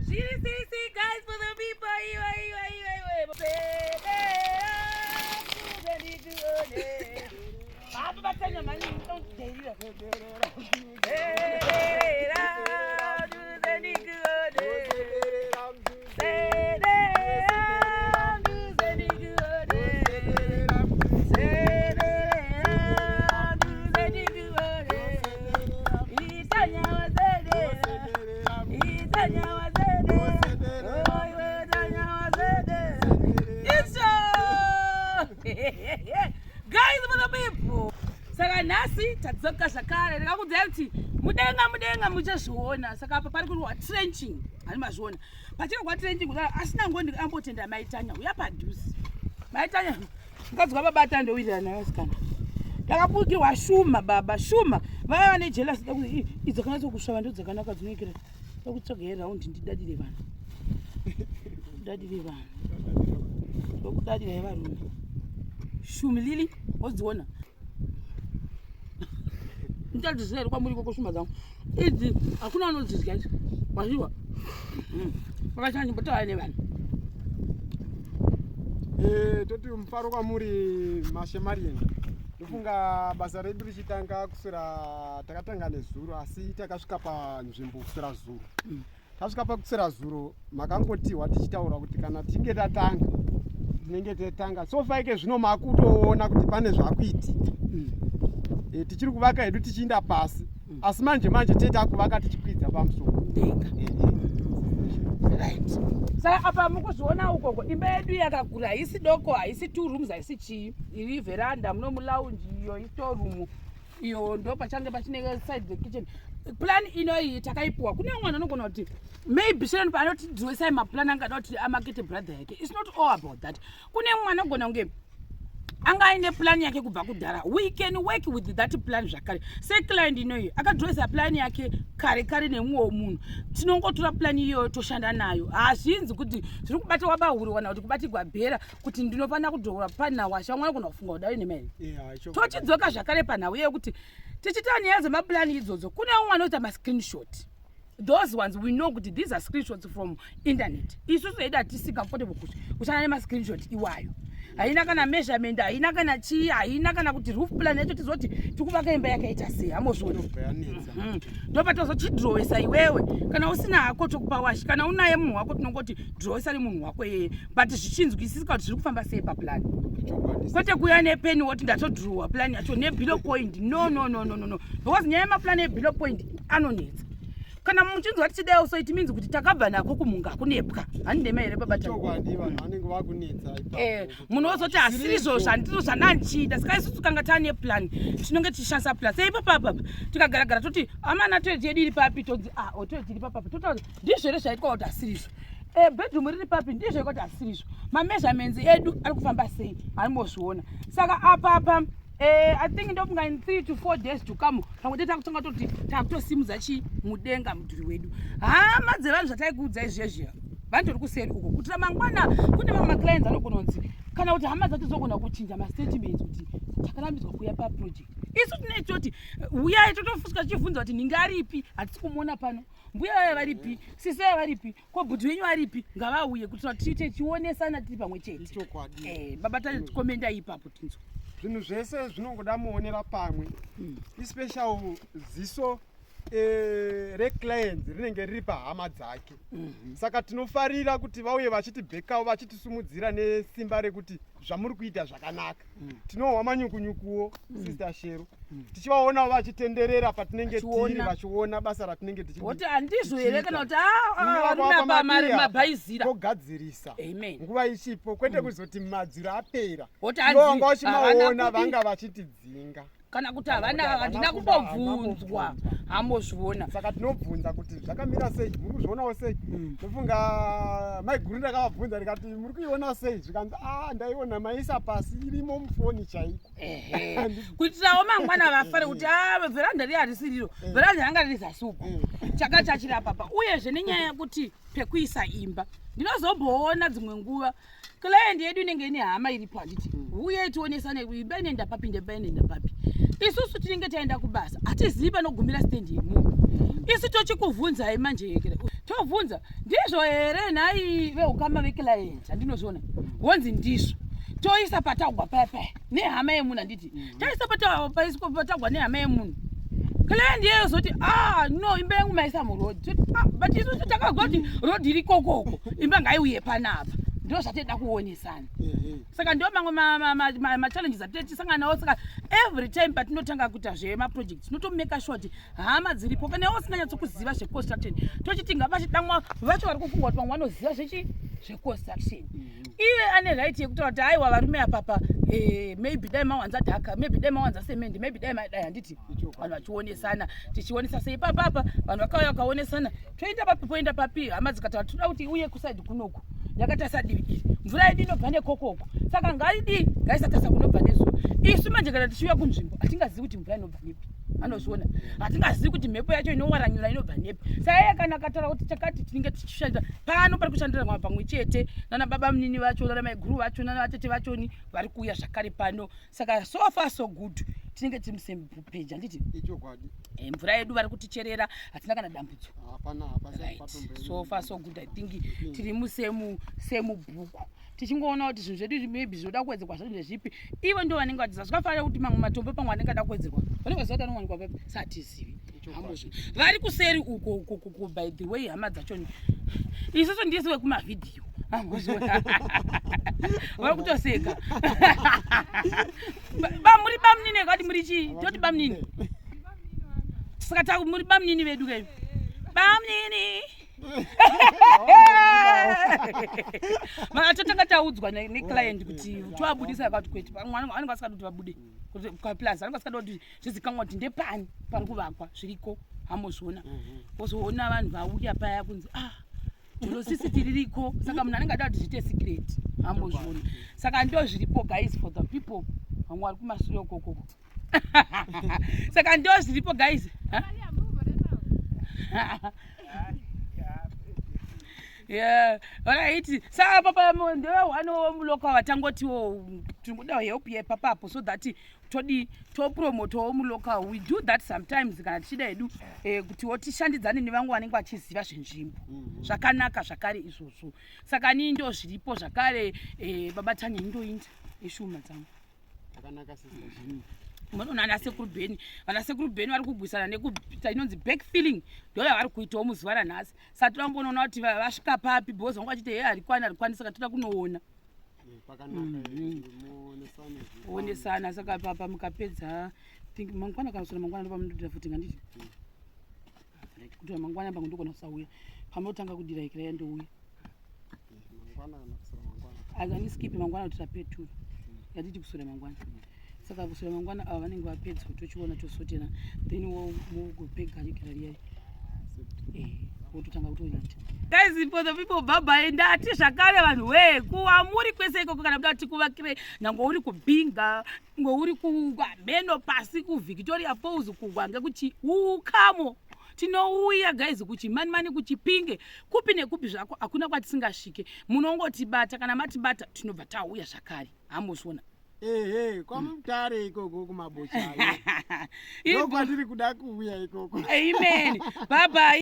Zviri sisi guys for the people. Iwe iwe iwe iwe. Baba batanya mani unodairira. Guys, for the people. Saka nhasi tadzoka zvakare ndikakuudzai kuti mudenga mudenga muchazviona. Saka apa pari kurwa trenching, hani mazviona. Pachirwa trenching kudaro asina ngondi ambotenda maitanya uya padhuze. Maitanya mukadzi wababa ndowirirana naye vasikana. Ndakapukirwa shuma baba shuma vaya vane jealous idzo dzakanatsa kusvava ndo dzakanaka dzinoikira ndokutsvaga yeraundi ndidadire vanhu ndadire vanhu ndokudadirai varume shumi lili wodziona ndichadzisiya here kwamuri ikoko shuma dzangu idzi hakuna anodzidya idzi waziwa vakachana chimbotaura nevanhu. Eh, toti mufaro kwamuri mashemarian. Ndofunga basa redu richitanga kuswera, takatanga nezuro asi takasvika panzvimbo kuswera zuro. Tasvika pakuswera zuro makangotihwa tichitaura kuti kana tichinge tatanga tinenge tatanga. So far ike zvino makutoona kuti pane zvakuitika. E, tichiri kuvaka hedu tichiinda pasi asi manje manje tete takuvaka tichikwidza pamusoro. Denga. Right, saka apa mukuzviona ukoko imba yedu yakakura, haisi doko, haisi two rooms, haisi chii, iri veranda muno mulounge, iyo istoreroom, iyo ndo pachange pachine side the kitchen. Plan inoyi takaipuwa kune mwana anogona kuti maybe Sharon paanoti dzoesai maplan angada kuti amakete brother yake. It's not all about that. Kune mwana anogona kunge anga aine plan yake kubva kudhara. We can work with that plan zvakare. Seclient inoyi akadroisa plan yake kare kare nemumwewo munhu, tinongotora plan iyoyo toshanda nayo. Hazvinzi kuti zviri kubatirwa bahuri kana kuti kubatirwa bhera kuti ndinofanira kudhorwa panhau. Asi vamwe vanogona kufunga kudai nemene. Tochidzoka zvakare panhau yekuti tichiita nyaya dzemaplan idzodzo, kune umwe anoita mascreenshot. Those ones we know kuti these are screenshots from internet. Isusu hedu hatisi comfortable kuti kushanda nemascreenshot iwayo. Haina kana measurement, haina kana chii, haina kana kuti roof plan yacho tizoti tikuvaka imba yakaita sei. Hamozviona? Yanetsa. Ndopatozochidrowesa iwewe. Kana usina hako tokupa washi, kana unaye munhu wako tinongoti drowesa nemunhu wako iyeye, but zvichinzwisisika kuti zviri kufamba sei paplan. Chokwadi. Kwete kuuya nepeni woti ndatodrowa plan yacho nebullet point. No, no, no, no, no, no, because nyaya yemaplan ebullet point anonetsa. Kana muchinzwa tichidai so it means kuti takabva nako kumhunga kunepwa. Handinema here, baba? Chokwadi, vanhu vanenge vakunetsa ipapo. Munozoti hasirizvo zvandiro zvandandichida. Saka isusu kanga taane plan tinonge tichishandisa plan. Seipapa apapa tikagaragara toti amana toilet yedu iri papi, tonzi ah, o toilet iri papapa, totaura ndizvo here zvaitwa kuti hasirizvo. Bedroom riri papi, ndizvo kuti hasirizvo. Mameasurements edu ari kufamba sei, harimbozviona. Saka apapa I think ndofunga in 3 to 4 days to come pamwe tete takutanga toti takutosimudza chi mudenga mudhuri wedu. Hama dzevanhu, zvataikuudza izvezvi vantori kuseri uko kuitira mangwana kune mamwe maclients anogona kunzi kana kuti hama dzacho dzogona kuchinja mastatements kuti takarambidzwa kuuya paproject. Isu tinei toti uyai, totofusika tichibvunza kuti nhingi aripi, hatisi kumuona pano, mbuya vaya varipi, sisi vaya varipi, ko bhudhi wenyu aripi, ngavauye kuitira kuti tiite chionesana tiri pamwe chete. Chokwadi. Baba, tatikomendai ipapo tinzwa. Zvinhu zvese zvinongoda muonera pamwe, especially ziso reclients rinenge riri pahama dzake. Saka tinofarira kuti vauye vachitibhekawo, vachitisumudzira nesimba rekuti zvamuri kuita zvakanaka. Tinohwa manyukunyukuwo, Sister Shero, tichivaonawo vachitenderera patinenge tiri. Vachiona. Vachiona basa ratinenge Woti handizvo here kana kuti "Ah, ah, varume apa mabhaizira." Togadzirisa Amen. nguva ichipo, kwete kuzoti madziro apera. Woti Ivo vanga hanzi havana vachimaona kudi- vanga vachitidzinga. Kana kuti havana, Kana kuti handina havana kumbobvunzwa. kumbobvunzwa. Hambozviona? Saka tinobvunza kuti zvakamira sei, muri kuzvionawo sei. Ndofunga maiguru ndakavabvunza ndikati muri kuiona sei, zvikanzi a ndaiona maisa pasi, irimo mufoni chaiko. Ehe, kuitirawo mangwana vafare kuti a veranda riya harisiriro, veranda ranga riri zasi uko, chaka chachiri apapa. Uyezve nenyaya yekuti pekuisa imba, ndinozomboona dzimwe nguva client yedu inenge ine hama iripo, handiti? Uye tionesane imba inoenda papi, imba inoenda papi. Isusu tinenge taenda kubasa, hatizivi panogumira stand yemunhu. Isu tochikuvhunzai manje yekera tovhunza ndizvo here nhai veukama veclient handinozviona wonzi ndizvo toisa patagwa paya paya nehama yemunhu handiti taisa patagwa nehama yemunhu client iyeyo zoti ah no imba yangu maisa muroad toti ah but isusu takazwa kuti road iri kokoko imba ngaiuye panapa ndo zvatida kuonesana saka ndo mamwe machallenges atite tisangana nawo. Saka every time patinotanga kuita zvemaproject tinotomeka sure kuti hama dziripo. Kana iwe usinganyatsokuziva zveconstruction, tochiti ngavachidamwa vacho vari kufunga kuti vamwe vanoziva zvechi zveconstruction. Iye ane right yekutaura kuti aiwa varume apapa, maybe dai mawanza dhaka, maybe dai mawanza cement, maybe dai madai, handiti? Vanhu vachionesana, tichionesa sei papapa vanhu vakauya vakaonesana, toenda papi, poenda papi. Hama dzikataura toda kuti uye kuside kunoku yakatarisa divi iri, mvura yedu inobva nekokoko, saka ngaidii, ngaisatasa kunobva nezuva. Isu manje kana tichiuya kunzvimbo hatingazivi kuti mvura inobva nepi, anozviona, hatingazivi kuti mhepo yacho inowaranyura inobva nepi. Saka iye kana akataura kuti chakati, tinenge tichishandira pano pari kushandira pamwe chete nana baba munini vacho, nana maiguru vacho, nana vatete vachoni vari kuuya zvakare pano. Saka so far so good, tinenge tiri musame page, handiti? Ichokwadi. Mvura yedu vari kuticherera, hatina kana dambudzo. Hapana. Right, so far so good. I think tiri musame same bhuku, tichingoona kuti zvinhu zvedu maybe zvinoda kuwedzerwa zvacho ndezvipi. Ivo ndo vanenge vachiziva. Zvakafanira kuti mamwe matombo pamwe anenge ada kuwedzerwa, vanenge vaziva kuti anowanikwa papi, satizivi hamozvo vari kuseri uko uko uko. By the way, hama dzachoni isusu ndisi wekumavhidhiyo, hamozviona vari kutoseka. Muri bamunini kati muri chii? Toti bamunini, saka ta muri bamunini vedu kai, bamunini. Maka totanga taudzwa neclient kuti tovabudisa, akati kwete, vamwe vanenge vasikadi kuti vabude plus vanenge vasikadi kuti zvizikanwa kuti ndepani pari kuvakwa zviriko, hamozviona. Wozoona vanhu vauya paya kunzi ah jolosisiti ririko, saka munhu anenge ada kuti zviite secret, hamozviona. Saka ndo zviripo guys, for the people vamwe vari kumasure ukokoko. Saka ndo zviripo guys. Huh? Yeah, alright. Saka papa ndewe womulocal vatangotiwo tinoda help yepapapo so that todi topromotawo mulocal. We do that sometimes kana tichida hedu kutiwo tishandidzane nevamwe vanenge vachiziva zvenzvimbo. Zvakanaka zvakare izvozvo. Saka nii ndo zviripo zvakare. Baba Tanya, indoinda eshuma dzangu. Akanaka sisi. Munoona ana sekuru Bheni, vana sekuru Bheni vari kugwisana nekuita inonzi back filling, ndo yavari kuitawo muzuva ranhasi. Saka toda kumbonoona kuti vasvika papi, because vanga vachiti he harikwani, harikwani, saka toda kunoona. Pakanaka muonesane. Onesana. Saka papa mukapedza, think mangwana kana kuswera mangwana ndopamunodira futi, nganditi right kuti mangwana pamwe ndogona kusauya pamunotanga kudira ikira yandouya. Mangwana kana kuswera mangwana. Andiskipi mangwana kuti tapeturu yatiti kuswera mangwana. Saka kuswera mangwana ava vanenge vapedza, tochiona tosotera, then mugopega ikira riyai, wototanga kutoita. Guys, for the people, bye. Ndati zvakare vanhu we kuwa muri kwese ikoko, kana muda kuti tikuvakire, nyange uri kuBinga, nge uri kumeno pasi kuVictoria Falls, kuGwange, kuchi ukamo tinouya guys, kuChimanimani, kuChipinge, kupi nekupi zvako, hakuna kwatisingasvike. Munongotibata, kana matibata tinobva tauya zvakare, hamuzviona. Ehe, kwaMutare ikoko kumabochayo ndokwatiri kuda kuuya ikoko. Amen, bye bye.